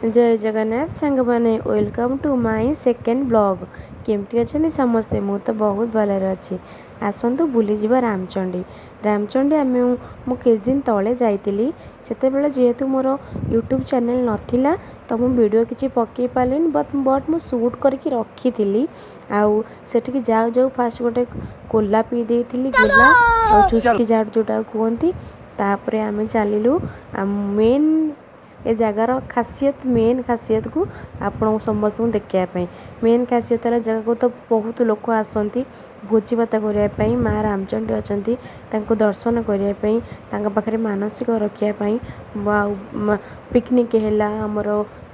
ଜୟ ଜଗନ୍ନାଥ ସାଙ୍ଗମାନେ, welcome to my second vlog। କେମିତି ଅଛନ୍ତି ସମସ୍ତେ? ମୁଁ ତ ବହୁତ ଭଲରେ ଅଛି। ଆସନ୍ତୁ ବୁଲିଯିବା ରାମଚଣ୍ଡୀ। ରାମଚଣ୍ଡୀ ମୁଁ କିଛି ଦିନ ତଳେ ଯାଇଥିଲି। ସେତେବେଳେ ଯେହେତୁ ମୋର ୟୁଟ୍ୟୁବ୍ ଚ୍ୟାନେଲ୍ ନଥିଲା, ତ ମୁଁ ଭିଡ଼ିଓ କିଛି ପକାଇ ପାରିଲିନି, ବଟ୍ ମୁଁ ସୁଟ୍ କରିକି ରଖିଥିଲି। ଆଉ ସେଠିକି ଯାଉ ଯାଉ ଫାଷ୍ଟ ଗୋଟେ କୋଲା ପିଇ ଦେଇଥିଲି, ଗୋଲା ଆଉ ଚୁସ୍କି ଚାଟ୍ ଯେଉଁଟା କୁହନ୍ତି। ତାପରେ ଆମେ ଚାଲିଲୁ ମେନ୍ ଏ ଜାଗାର ଖାସିୟତ, ମେନ୍ ଖାସିୟତକୁ ଆପଣଙ୍କୁ ସମସ୍ତଙ୍କୁ ଦେଖିବା ପାଇଁ। ମେନ୍ ଖାସିୟତ ହେଲା, ଜାଗାକୁ ତ ବହୁତ ଲୋକ ଆସନ୍ତି ଭୋଜି ଭାତ କରିବା ପାଇଁ, ମା ରାମଚଣ୍ଡୀ ଅଛନ୍ତି ତାଙ୍କୁ ଦର୍ଶନ କରିବା ପାଇଁ, ତାଙ୍କ ପାଖରେ ମାନସିକ ରଖିବା ପାଇଁ। ଆଉ ପିକନିକ୍ ହେଲା, ଆମର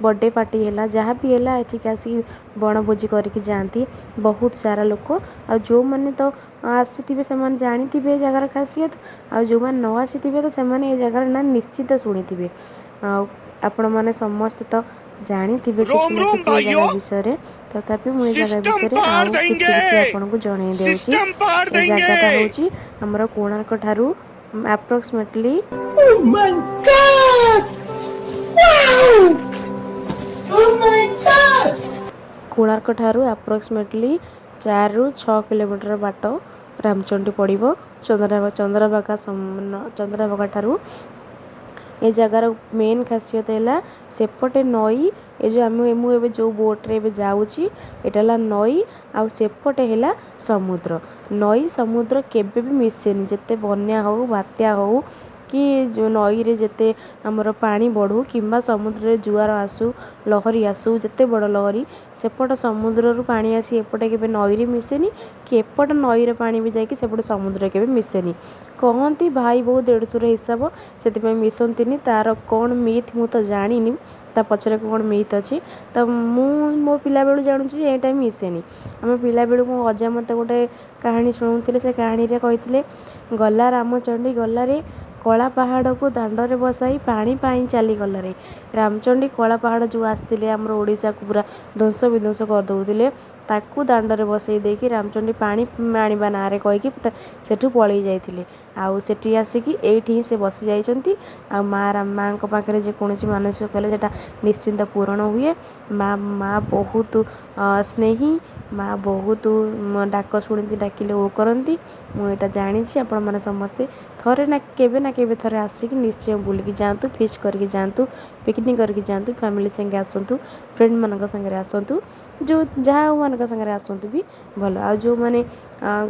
ବର୍ଥଡ଼େ ପାର୍ଟି ହେଲା, ଯାହା ବି ହେଲା, ଏଠିକି ଆସିକି ବଣଭୋଜି କରିକି ଯାଆନ୍ତି ବହୁତ ସାରା ଲୋକ। ଆଉ ଯେଉଁମାନେ ତ ଆସିଥିବେ, ସେମାନେ ଜାଣିଥିବେ ଏ ଜାଗାର ଖାସିୟତ। ଆଉ ଯେଉଁମାନେ ନ ଆସିଥିବେ, ତ ସେମାନେ ଏ ଜାଗାର ନାଁ ନିଶ୍ଚିତ ଶୁଣିଥିବେ। ଆଉ ଆପଣମାନେ ସମସ୍ତେ ତ ଜାଣିଥିବେ କିଛି रोम ନା रोम କିଛି ଏ ଜାଗା भाइयों, ବିଷୟରେ। ତଥାପି ମୁଁ ଏ ଜାଗା सिस्टम ବିଷୟରେ पार ଆଉ କିଛି देंगे, କିଛି ଆପଣଙ୍କୁ ଜଣେଇ ଦେଉଛି। सिस्टम पार ଏ देंगे। ଜାଗାଟା ହେଉଛି ଆମର କୋଣାର୍କ ଠାରୁ approximately Oh my God! Wow! Oh my God! Konark ଠାରୁ ଆପ୍ରୋକ୍ସିମେଟଲି 4ରୁ 6 କିଲୋମିଟର ବାଟ ରାମଚଣ୍ଡୀ ପଡ଼ିବ ଚନ୍ଦ୍ରଭାଗା ଠାରୁ। ଏ ଜାଗାର ମେନ୍ ଖାସିୟତ ହେଲା, ସେପଟେ ନଈ। ଏ ଯେଉଁ ମୁଁ ଏବେ ଯେଉଁ ବୋଟ୍ରେ ଏବେ ଯାଉଛି, ଏଇଟା ହେଲା ନଈ ଆଉ ସେପଟେ ହେଲା ସମୁଦ୍ର। ନଈ ସମୁଦ୍ର କେବେ ବି ମିଶେନି। ଯେତେ ବନ୍ୟା ହଉ, ବାତ୍ୟା ହଉ କି ଯେଉଁ ନଈରେ ଯେତେ ଆମର ପାଣି ବଢ଼ୁ କିମ୍ବା ସମୁଦ୍ରରେ ଜୁଆର ଆସୁ, ଲହରୀ ଆସୁ, ଯେତେ ବଡ଼ ଲହରୀ, ସେପଟ ସମୁଦ୍ରରୁ ପାଣି ଆସି ଏପଟେ କେବେ ନଈରେ ମିଶେନି କି ଏପଟ ନଈର ପାଣି ବି ଯାଇକି ସେପଟେ ସମୁଦ୍ରରେ କେବେ ମିଶେନି। କହନ୍ତି ଭାଇ ବୋହୂ ଦେଢ଼ଶୁର ହିସାବ, ସେଥିପାଇଁ ମିଶନ୍ତିନି। ତାର କ'ଣ ମିଥ୍ ମୁଁ ତ ଜାଣିନି, ତା ପଛରେ କ'ଣ ମିଥ୍ ଅଛି। ତ ମୁଁ ମୋ ପିଲାବେଳୁ ଜାଣୁଛି ଯେ ଏଇଟା ମିଶେନି। ଆମ ପିଲାବେଳୁ ମୋ ଅଜା ମୋତେ ଗୋଟେ କାହାଣୀ ଶୁଣାଉଥିଲେ। ସେ କାହାଣୀରେ କହିଥିଲେ, ଗଲା ରାମଚଣ୍ଡୀ ଗଲାରେ, କଳା ପାହାଡ଼କୁ ଦାଣ୍ଡରେ ବସାଇ ପାଣି ପାଇଁ ଚାଲିଗଲାରେ। ରାମଚଣ୍ଡୀ କଳା ପାହାଡ଼ ଯେଉଁ ଆସିଥିଲେ, ଆମର ଓଡ଼ିଶାକୁ ପୁରା ଧ୍ୱଂସ ବିଧ୍ୱଂସ କରିଦେଉଥିଲେ, ତାକୁ ଦାଣ୍ଡରେ ବସେଇ ଦେଇକି ରାମଚଣ୍ଡୀ ପାଣି ଆଣିବା ନାଁରେ କହିକି ସେଠୁ ପଳେଇ ଯାଇଥିଲେ। ଆଉ ସେଠି ଆସିକି ଏଇଠି ହିଁ ସେ ବସି ଯାଇଛନ୍ତି। ଆଉ ମାଆଙ୍କ ପାଖରେ ଯେକୌଣସି ମାନସିକ କଲେ ସେଟା ନିଶ୍ଚିନ୍ତ ପୂରଣ ହୁଏ। ମା ବହୁତ ସ୍ନେହୀ। ମା ବହୁତ ଡାକ ଶୁଣନ୍ତି, ଡାକିଲେ ଓ କରନ୍ତି। ମୁଁ ଏଇଟା ଜାଣିଛି। ଆପଣମାନେ ସମସ୍ତେ ଥରେ ନା କେବେ ନା କେବେ ଥରେ ଆସିକି ନିଶ୍ଚୟ ବୁଲିକି ଯାଆନ୍ତୁ, ଫିଷ୍ଟ କରିକି ଯାଆନ୍ତୁ, ପିକନିକ୍ କରିକି ଯାଆନ୍ତୁ, ଫ୍ୟାମିଲି ସାଙ୍ଗେ ଆସନ୍ତୁ, ଫ୍ରେଣ୍ଡମାନଙ୍କ ସାଙ୍ଗରେ ଆସନ୍ତୁ, ଯେଉଁ ଯାହା ମାନଙ୍କ ସାଙ୍ଗରେ ଆସନ୍ତୁ ବି ଭଲ। ଆଉ ଯେଉଁମାନେ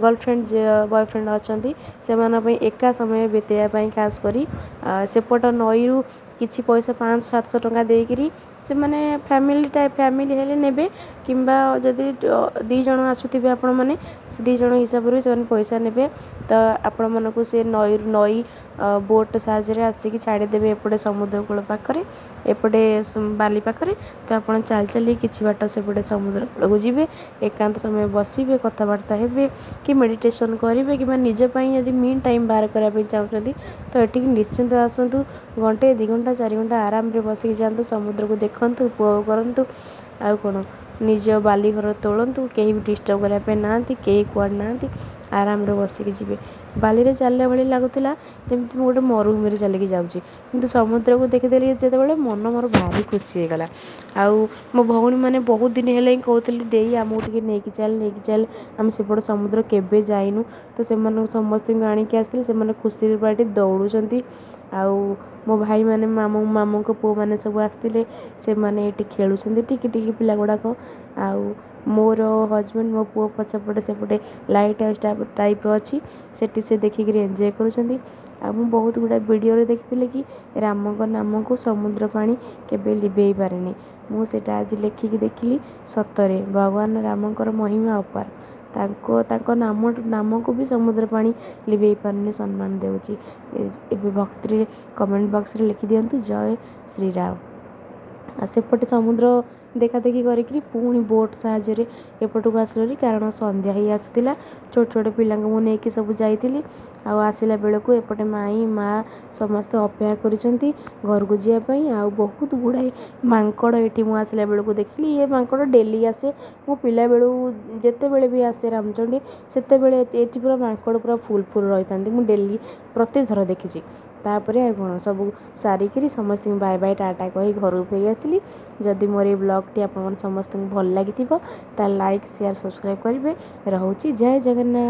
ଗର୍ଲଫ୍ରେଣ୍ଡ, ବୟଫ୍ରେଣ୍ଡ ଅଛନ୍ତି, ସେମାନଙ୍କ ପାଇଁ ଏକା ସମୟ ବିତେଇବା ପାଇଁ ଖାସ୍ କରି ସେପଟ ନଈରୁ କିଛି ପଇସା 500-700 ଟଙ୍କା ଦେଇକିରି ସେମାନେ ଫ୍ୟାମିଲି ଟାଇପ୍, ଫ୍ୟାମିଲି ହେଲେ ନେବେ କିମ୍ବା ଯଦି 2 ଜଣ ଆସୁଥିବେ ଆପଣମାନେ, ସେ 2 ଜଣ ହିସାବରେ ବି ସେମାନେ ପଇସା ନେବେ। ତ ଆପଣମାନଙ୍କୁ ସେ ନଈରୁ ନଈ ବୋଟ୍ ସାହାଯ୍ୟରେ ଆସିକି ଛାଡ଼ିଦେବେ ଏପଟେ ସମୁଦ୍ର କୂଳ ପାଖରେ, ଏପଟେ ବାଲି ପାଖରେ। ତ ଆପଣ ଚାଲି ଚାଲି କିଛି ବାଟ ସେପଟେ ସମୁଦ୍ର କୂଳକୁ ଯିବେ, ଏକାନ୍ତ ସମୟ ବସିବେ, କଥାବାର୍ତ୍ତା ହେବେ କି ମେଡ଼ିଟେସନ୍ କରିବେ କିମ୍ବା ନିଜ ପାଇଁ ଯଦି ମି ଟାଇମ୍ ବାହାର କରିବା ପାଇଁ ଚାହୁଁଛନ୍ତି, ତ ଏଠିକି ନିଶ୍ଚିନ୍ତ ଆସନ୍ତୁ। ଘଣ୍ଟେ, 2 ଘଣ୍ଟା, 4 ଘଣ୍ଟା ଆରାମରେ ବସିକି ଯାଆନ୍ତୁ, ସମୁଦ୍ରକୁ ଦେଖନ୍ତୁ, ଉପଭୋଗ କରନ୍ତୁ। ଆଉ କ'ଣ, ନିଜ ବାଲି ଘର ତୋଳନ୍ତୁ। କେହି ବି ଡିଷ୍ଟର୍ବ କରିବା ପାଇଁ ନାହାନ୍ତି, କେହି କୁଆଡ଼େ ନାହାନ୍ତି। ଆରାମରେ ବସିକି ଯିବେ। ବାଲିରେ ଚାଲିଲା ଭଳି ଲାଗୁଥିଲା ଯେମିତି ମୁଁ ଗୋଟେ ମରୁଭୂମିରେ ଚାଲିକି ଯାଉଛି। କିନ୍ତୁ ସମୁଦ୍ରକୁ ଦେଖିଦେଲି ଯେତେବେଳେ, ମନ ମୋର ଭାରି ଖୁସି ହେଇଗଲା। ଆଉ ମୋ ଭଉଣୀମାନେ ବହୁତ ଦିନ ହେଲା ହିଁ କହୁଥିଲେ, ଦେଇ, ଆମକୁ ଟିକେ ନେଇକି ଚାଲ, ନେଇକି ଚାଲ, ଆମେ ସେପଟ ସମୁଦ୍ର କେବେ ଯାଇନୁ। ତ ସେମାନଙ୍କୁ ସମସ୍ତଙ୍କୁ ଆଣିକି ଆସିଲି। ସେମାନେ ଖୁସିରେ ପୁରା ଏଠି ଦୌଡ଼ୁଛନ୍ତି। ଆଉ ମୋ ଭାଇମାନେ, ମାମୁଁ, ମାମୁଁଙ୍କ ପୁଅମାନେ ସବୁ ଆସିଥିଲେ। ସେମାନେ ଏଇଠି ଖେଳୁଛନ୍ତି, ଟିକି ଟିକି ପିଲା ଗୁଡ଼ାକ। ଆଉ ମୋର ହଜବେଣ୍ଡ, ମୋ ପୁଅ ପଛପଟେ ସେପଟେ ଲାଇଟ୍ ହାଉସ୍ ଟାଇପ୍ର ଅଛି, ସେଠି ସେ ଦେଖିକିରି ଏନ୍ଜୟ କରୁଛନ୍ତି। ଆଉ ମୁଁ ବହୁତ ଗୁଡ଼ାଏ ଭିଡ଼ିଓରେ ଦେଖିଥିଲି କି ରାମଙ୍କ ନାମକୁ ସମୁଦ୍ର ପାଣି କେବେ ଲିଭେଇ ପାରେନି। ମୁଁ ସେଇଟା ଆଜି ଲେଖିକି ଦେଖିଲି। ସତରେ ଭଗବାନ ରାମଙ୍କର ମହିମା ଅପାର। ତାଙ୍କ ନାମକୁ ବି ସମୁଦ୍ର ପାଣି ଲିଭେଇ ପାରୁନି, ସମ୍ମାନ ଦେଉଛି। ଏବେ ଭକ୍ତିରେ କମେଣ୍ଟ ବକ୍ସରେ ଲେଖିଦିଅନ୍ତୁ, ଜୟ ଶ୍ରୀରାମ। ଆଉ ସେପଟେ ସମୁଦ୍ର ଦେଖାଦେଖି କରିକିରି ପୁଣି ବୋଟ୍ ସାହାଯ୍ୟରେ ଏପଟକୁ ଆସିଲୁ, କାରଣ ସନ୍ଧ୍ୟା ହେଇ ଆସୁଥିଲା। ଛୋଟ ଛୋଟ ପିଲାଙ୍କୁ ମୁଁ ନେଇକି ସବୁ ଯାଇଥିଲି। ଆଉ ଆସିଲା ବେଳକୁ ଏପଟେ ମାଇଁ, ମା ସମସ୍ତେ ଅପେକ୍ଷା କରିଛନ୍ତି ଘରକୁ ଯିବା ପାଇଁ। ଆଉ ବହୁତ ଗୁଡ଼ାଏ ମାଙ୍କଡ଼ ଏଠି ମୁଁ ଆସିଲା ବେଳକୁ ଦେଖିଲି। ଏ ମାଙ୍କଡ଼ ଡେଲି ଆସେ। ମୁଁ ପିଲାବେଳୁ ଯେତେବେଳେ ବି ଆସେ ରାମଚଣ୍ଡୀ, ସେତେବେଳେ ଏଠି ପୁରା ମାଙ୍କଡ଼ ପୁରା ଫୁଲ୍ ଫୁଲ୍ ରହିଥାନ୍ତି। ମୁଁ ଡେଲି ପ୍ରତିଥର ଦେଖିଛି। ତାପରେ ଆଉ କ'ଣ, ସବୁ ସାରିକିରି ସମସ୍ତଙ୍କୁ ବାଏ ବାଏ ଟାଟା କହି ଘରକୁ ଫେରି ଆସିଲି। ଯଦି ମୋର ଏଇ ବ୍ଲଗ୍ଟି ଆପଣମାନେ ସମସ୍ତଙ୍କୁ ଭଲ ଲାଗିଥିବ, ତାହେଲେ ଲାଇକ୍, ସେୟାର, ସବସ୍କ୍ରାଇବ୍ କରିବେ। ରହୁଛି, ଜୟ ଜଗନ୍ନାଥ।